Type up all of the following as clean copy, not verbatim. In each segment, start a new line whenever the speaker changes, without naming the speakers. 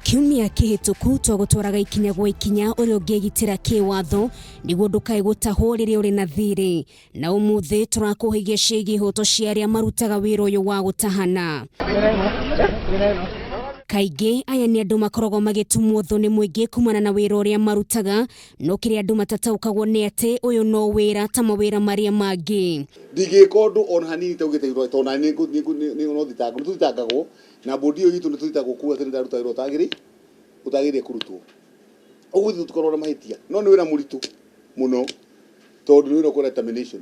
Kiumia kĩhĩtũku twagũtwaraga ikinya gwa ikinya ũrĩa ũngĩgitĩra kĩwatho nĩguo ndũkae gũtahwo rĩrĩa ũrĩ na thirĩ. Na ũmũthĩ tũrakũhĩgia ciĩgiĩ ihoto cia arĩa marutaga wĩra ũyũ wa gũtahana. Kaingĩ aya nĩ andũ makoragwo magĩtumwo thũ nĩ mũingĩ kumana na wĩra ũrĩa marutaga, no kĩrĩa andũ matataũkagwo nĩ atĩ ũyũ no wĩra ta mawĩra marĩa mangĩ.
Ndingĩka ũndũ ona hanini itaugĩte tondũ nani no thitangagwo na bodi ĩyo itũ nĩ tũthitangagwo kuga atĩ nĩ ndaruta wĩra ũtagĩrĩire kũrutwo. Ũguo ithuĩ tũtikoragwo na mahĩtia, no nĩ wĩra mũritũ mũno tondũ nĩ wĩra ũkoragwo determination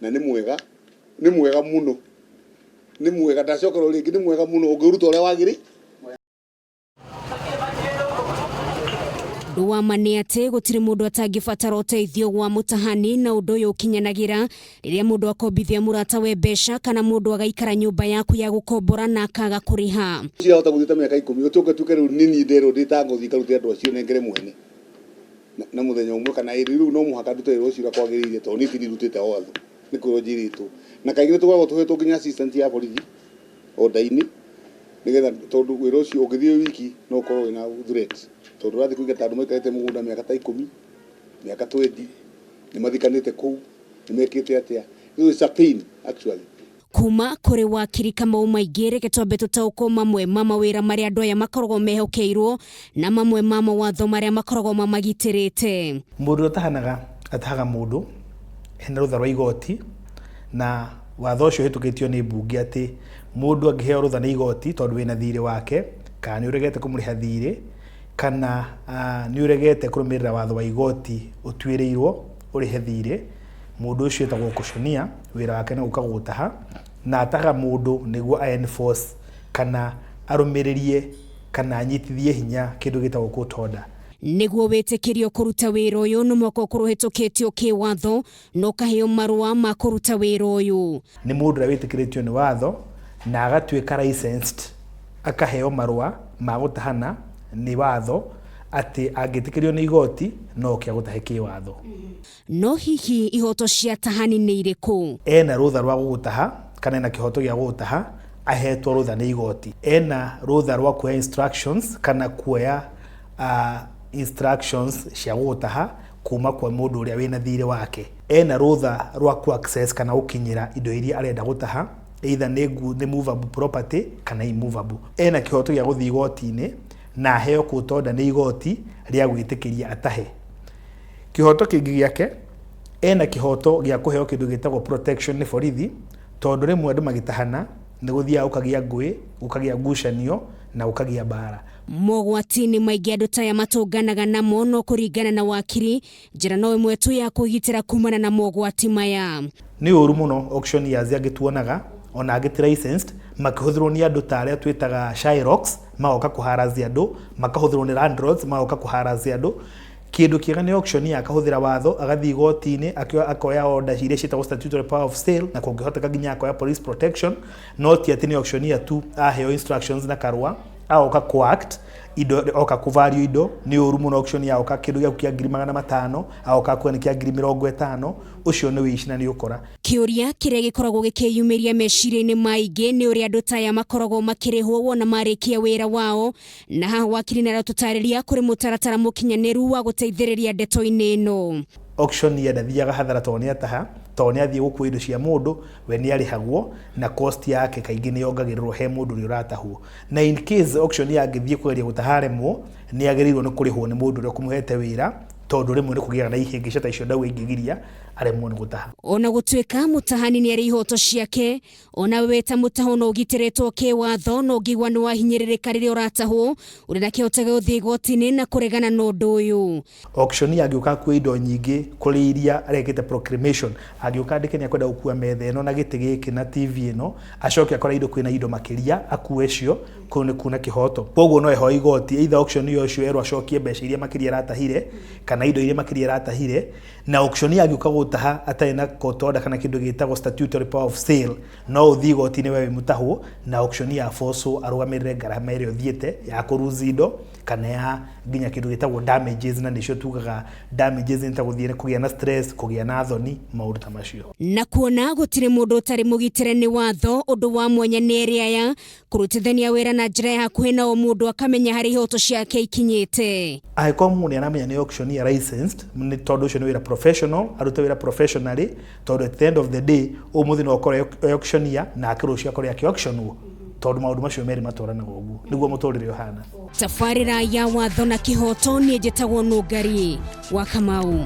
na nĩ mwega, nĩ mwega mũno, nĩ mwega ndacokerwo rĩngĩ nĩ mwega mũno ũngĩũruta ũrĩa wagĩrĩire.
Ũndũ wa ma nĩ atĩ gũtirĩ mũndũ atangĩbatara ũteithio wa mũtahani, na ũndũ ũyũ ũkinyanagĩra rĩrĩa mũndũ akombithia mũratawe mbeca kana mũndũ agaikara nyũmba yaku ya gũkombora na akaga kũrĩha.
Cirahota gũthiĩ ta mĩaka ikũmi ũcoke tuĩke rĩu nĩ niĩ nderwo ndĩ ta ngũthiĩ ngarute andũ acio nengere mwene na mũthenya ũmwe kana ĩrĩ. Rĩu no mũhaka ndute wĩra ũcio ũrĩa kwagĩrĩire tondũ niĩ ti niĩ ndutĩte watho, nĩ kwĩrwo njĩrĩtwo. Na kaingĩ nĩ tũkoragwo tũhetwo nginya assistant ya borithi order-inĩ nĩgetha tondũ wĩra ũcio ũngĩthiĩ wĩ wiki no ũkorwo wĩna threat tondũ ũrathiĩ kũingata andũ maikarĩte mũgũnda mĩaka ta ikũmi, mĩaka twenty, nĩ mathikanĩte kũu, nĩ mekĩte atĩa. It's a pain actually.
Kuma kũrĩ wakiri Kamau Maingĩ, reke twambe tũtaũkwo mamwe ma mawĩra marĩa andũ aya makoragwo mehokeirwo na mamwe ma mawatho marĩa makoragwo mamagitĩrĩte.
Mũndũ ũrĩa ũtahanaga atahaga mũndũ hena rũtha rwa igoti na watho ũcio ũhĩtũkĩtio nĩ mbunge atĩ mũndũ angĩheo rũtha nĩ igoti tondũ wĩna thirĩ wake kana nĩ ũregete kũmũrĩha thirĩ kana nĩ ũregete kũrũmĩrĩra watho wa igoti ũtuĩrĩirwo ũrĩhe thirĩ, mũndũ ũcio etagwo auctioneer, wĩra wake nĩ gũka gũgũtaha na atahaga mũndũ nĩguo a enforce kana arũmĩrĩrie kana anyitithie hinya kĩndũ gĩtagwo court order.
Nĩguo wĩtĩkĩrio kũruta wĩra ũyũ no mũhaka ũkorwo ũhĩtũkĩtio kĩwatho na ũkaheo marũa ma kũruta wĩra ũyũ.
Nĩ mũndũ ũrĩa wĩtĩkĩrĩtio nĩ watho na agatuĩka licensed, akaheo marũa ma gũtahana nĩ watho atĩ angĩtĩkĩrio nĩ igoti no oke agũtahe kĩwatho.
No hihi ihoto cia atahani nĩ irĩkũ?
Ena rũtha rwa gũgũtaha kana ena kĩhoto gĩa gũgũtaha ahetwo rũtha nĩ igoti. Ena rũtha rwa kuoya instructions kana kuoya instructions cia gũgũtaha kuma kwa mũndũ ũrĩa wĩna thirĩ wake. Ena rũtha rwa ku access kana gũkinyĩra indo iria arenda gũtaha either nĩ movable property kana immovable. Ena kĩhoto gĩa gũthiĩ igoti-inĩ na aheo court order nĩ igoti rĩa gwĩtĩkĩria atahe. Kĩhoto kĩngĩ gĩake, ena kĩhoto gĩa kũheo kĩndũ gĩtagwo protection nĩ borithi, tondũ rĩmwe andũ magĩtahana nĩ gũthiaga gũkagĩa ngũĩ, gũkagĩa ngucanio na gũkagĩa mbara.
Mogwati-inĩ maingĩ andũ ta aya matũnganaga namo, no kũringana na wakiri, njĩra no ĩmwe tu ya kwĩgitĩra kumana na mogwati maya.
Nĩ ũru mũno auctioneers angĩ tuonaga ona angĩ ti licensed makĩhũthĩrwo nĩ andũ ta arĩa twĩtaga shylocks magoka kũ harass andũ, makahũthĩrwo nĩ landlords magoka kũ harass andũ. Kĩndũ kĩega nĩ auctioneer akahũthĩra watho agathiĩ igoti-inĩ akoya order iria ciĩtagwo statutory power of sale na kũngĩhoteka nginya akoya police protection, no ti atĩ nĩ auctioneer tu aheo instructions na karũa agoka kũ act indo oka kũ value indo. Nĩ ũru mũno auctioneer oka kĩndũ gĩaku kĩa 500,000 agoka kuga nĩ kĩa 50,000, ũcio nĩ ũici na nĩ ũkora.
Kĩũria kĩrĩa gĩkoragwo gĩkĩyumĩria meciria-inĩ ma aingĩ nĩ ũrĩa andũ ta aya makoragwo makĩrĩhwo wona marĩkia wĩra wao, na haha wakiri nĩ aratũtarĩria kũrĩ mũtaratara mũkinyanĩru wa gũteithĩrĩria ndeto-inĩ ĩno.
Auctioneer ndathiaga hathara tondũ nĩ ataha, tondũ nĩ athiĩ gũkua indo cia mũndũ, we nĩ arĩhagwo na cost yake kaingĩ nĩ yongagĩrĩrwo he mũndũ ũrĩa ũratahwo. Na in case auctioneer angĩthiĩ kũgeria gũtaha aremwo, nĩ agĩrĩirwo nĩ kũrĩhwo nĩ mũndũ ũrĩa ũkũmũhete wĩra, tondũ rĩmwe nĩ kũgĩaga na ihĩngĩca ta icio ndauga ingĩgiria aremwo nĩ gũtaha.
Ona gũtuĩka mũtahani nĩ arĩ ihoto ciake, ona we ta mũtahwo no ũgitĩrĩtwo kĩwatho, no ũngĩigua nĩ wahinyĩrĩrĩka rĩrĩa ũratahwo, ũrĩ na kĩhoto gĩa gũthiĩ igoti-inĩ na kũregana na ũndũ ũyũ.
Auctioneer angĩũka akue indo nyingĩ kũrĩ iria arekĩte proclamation, angĩũka andĩke nĩ akwenda gũkua metha ĩno na gĩtĩ gĩkĩ na TV ĩno, acoke akore indo kwĩna indo makĩria akue cio, kũu nĩ kuna kĩhoto. Koguo no ehoe igoti, either auctioneer ũcio erwo acokie mbeca iria makĩria aratahire, kana indo iria makĩria aratahire, na auctioneer angĩũka Agũgũtaha atarĩ na court order kana kĩndũ gĩtagwo statutory power of sale, no ũthiĩ igoti-inĩ we wĩ mũtahwo na auctioneer aforcwo arũgamĩrĩre ngarama ĩrĩa ũthiĩte ya kũruzi indo kana ya nginya kĩndũ gĩtagwo damages, na nĩcio tugaga damages nĩ ta gũthiĩ kũgĩa na stress, kũgĩa na thoni, maũndũ ta macio.
Na kuona gũtirĩ mũndũ ũtarĩ mũgitĩre nĩ watho, ũndũ wa mwanya nĩ erĩ aya kũrutithania wĩra na njĩra ya hakuhĩ na o mũndũ akamenya harĩa ihoto ciake ikinyĩte.
Angĩkorwo mũndũ nĩ aramenya nĩ auctioneer licensed, nĩ tondũ ũcio nĩ wĩra professional, arute wĩra professionally, tondũ at the end of the day ũmũthĩ no ũkorwo e auctioneer nake rũciũ akorwo akĩ auctionwo, tondũ maũndũ macio merĩ matwaranaga ũguo nĩguo mũtũrĩre ũhana.
Tabarĩra ya watho na kĩhoto, niĩ njĩtagwo Nũngari wa Kamau.